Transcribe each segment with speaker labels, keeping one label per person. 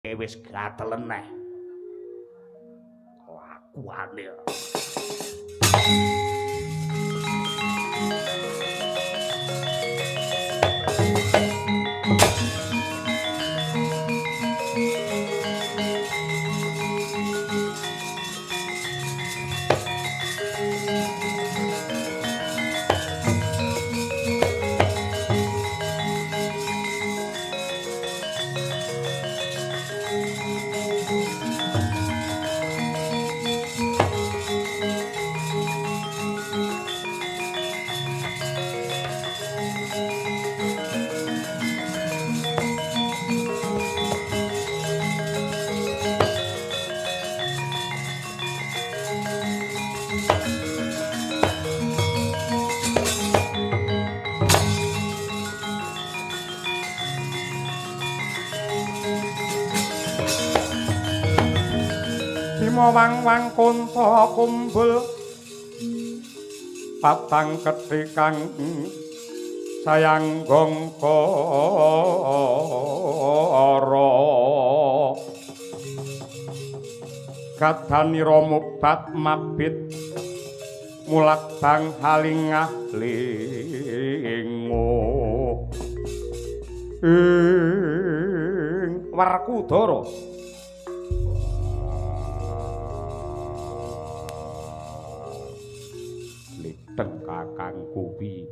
Speaker 1: Wis gatelen neh. Kelakuane.
Speaker 2: Wang-wang kunta kumbul patang kethi kang sayang gongkara kadanira mubat mabit mulat bang halingah lingu ing
Speaker 1: Werkudara. Liteng kakang kuwi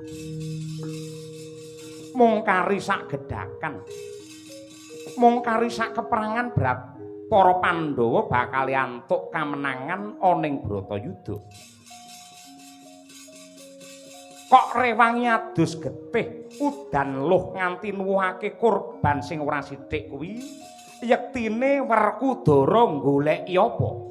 Speaker 1: mung kari sak gedhakan, mung kari sak keperangan berat para Pandhawa bakal antuk kamenangan ana ing Bratayuda. Kok rewangi adus getih udan luh nganti nuwuhake korban sing ora sithik kuwi, yektine Werkudara goleki apa?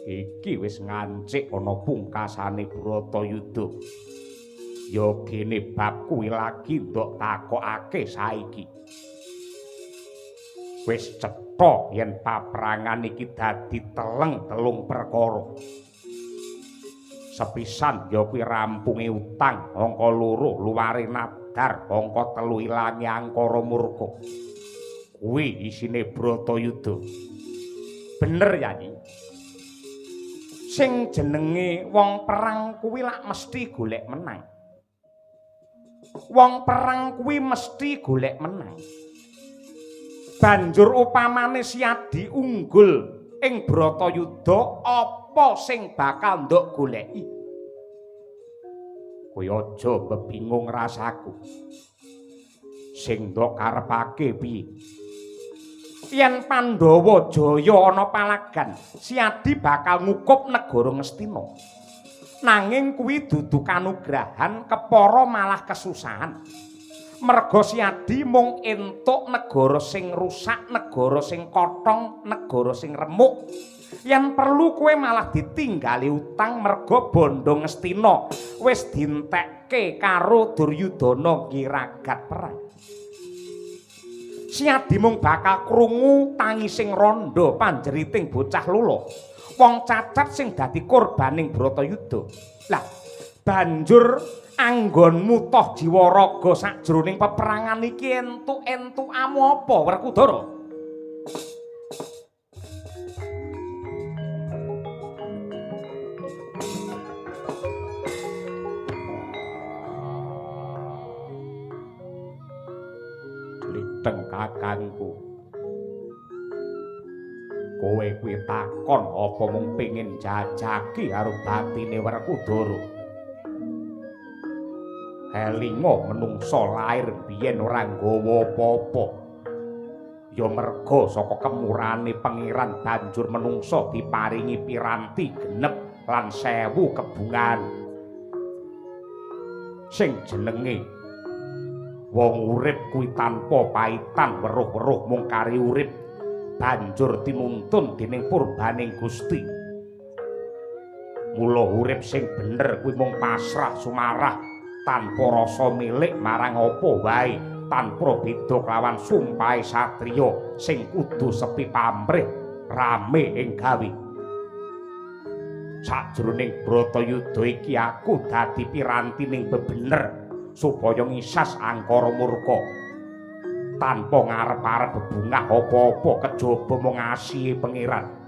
Speaker 1: Iki wis ngancik ana pungkasane Bratayuda. Ya gene bab kuwi lagi ndok takokake saiki. Wis cetha yen paprangan iki dadi teleng telung perkara. Sepisan ya kuwi rampunge utang, angka loro luware nadar, angka telu ilange angkara murka. Kuwi isine Bratayuda. Bener ya, Nyi? Sing jenenge wong perang kuwi lak mesti golek menang. Wong perang kuwi mesti golek menang. Banjur upamane Siadi unggul ing Bratayuda, apa sing bakal ndok goleki? Kowe aja bebingung rasaku. Sing ndok karepake piye? Yen Pandhawa jaya ana palagan, Siadi bakal ngukup negara Ngastina. Nanging kuwi dudu kanugrahan, kepara malah kesusahan. Merga Siadi mung entuk negara sing rusak, negara sing kothong, negara sing remuk. Yen perlu kowe malah ditinggali utang merga bondo Ngastina wis dientekke karo Duryudana ngiragat perang. Siadi mung bakal krungu tangising randha panjeriting bocah lolo, wong cacat sing dadi korbaning Bratayuda. Lah, banjur anggonmu toh jiwa raga sakjroning peperangan iki entuk-entukamu apa, Werkudara?
Speaker 2: Liteng kakangku, kowe kuwi takon apa mung pengin jajaki karo batine Werkudara? Elinga menungsa lair biyen ora nggawa apa-apa. Ya merga saka kemurane pangeran banjur menungsa diparingi piranti genep lan 1000 kebungan. Sing jenenge wong urip kuwi tanpa paitan weruh-weruh mung kari urip banjur tinuntun dening purbaning Gusti. Mula urip sing bener kuwi mung pasrah sumarah tanpa rasa milik marang apa wae, tanpa beda kelawan sumpahe satriya sing kudu sepi pamrih rame ing gawe. Sajroning Bratayuda iki aku dadi pirantining bebener supaya ngisas angkara murka.
Speaker 1: Tanpa ngarep-arep bebungah apa-apa kejaba mung asihe Pangeran.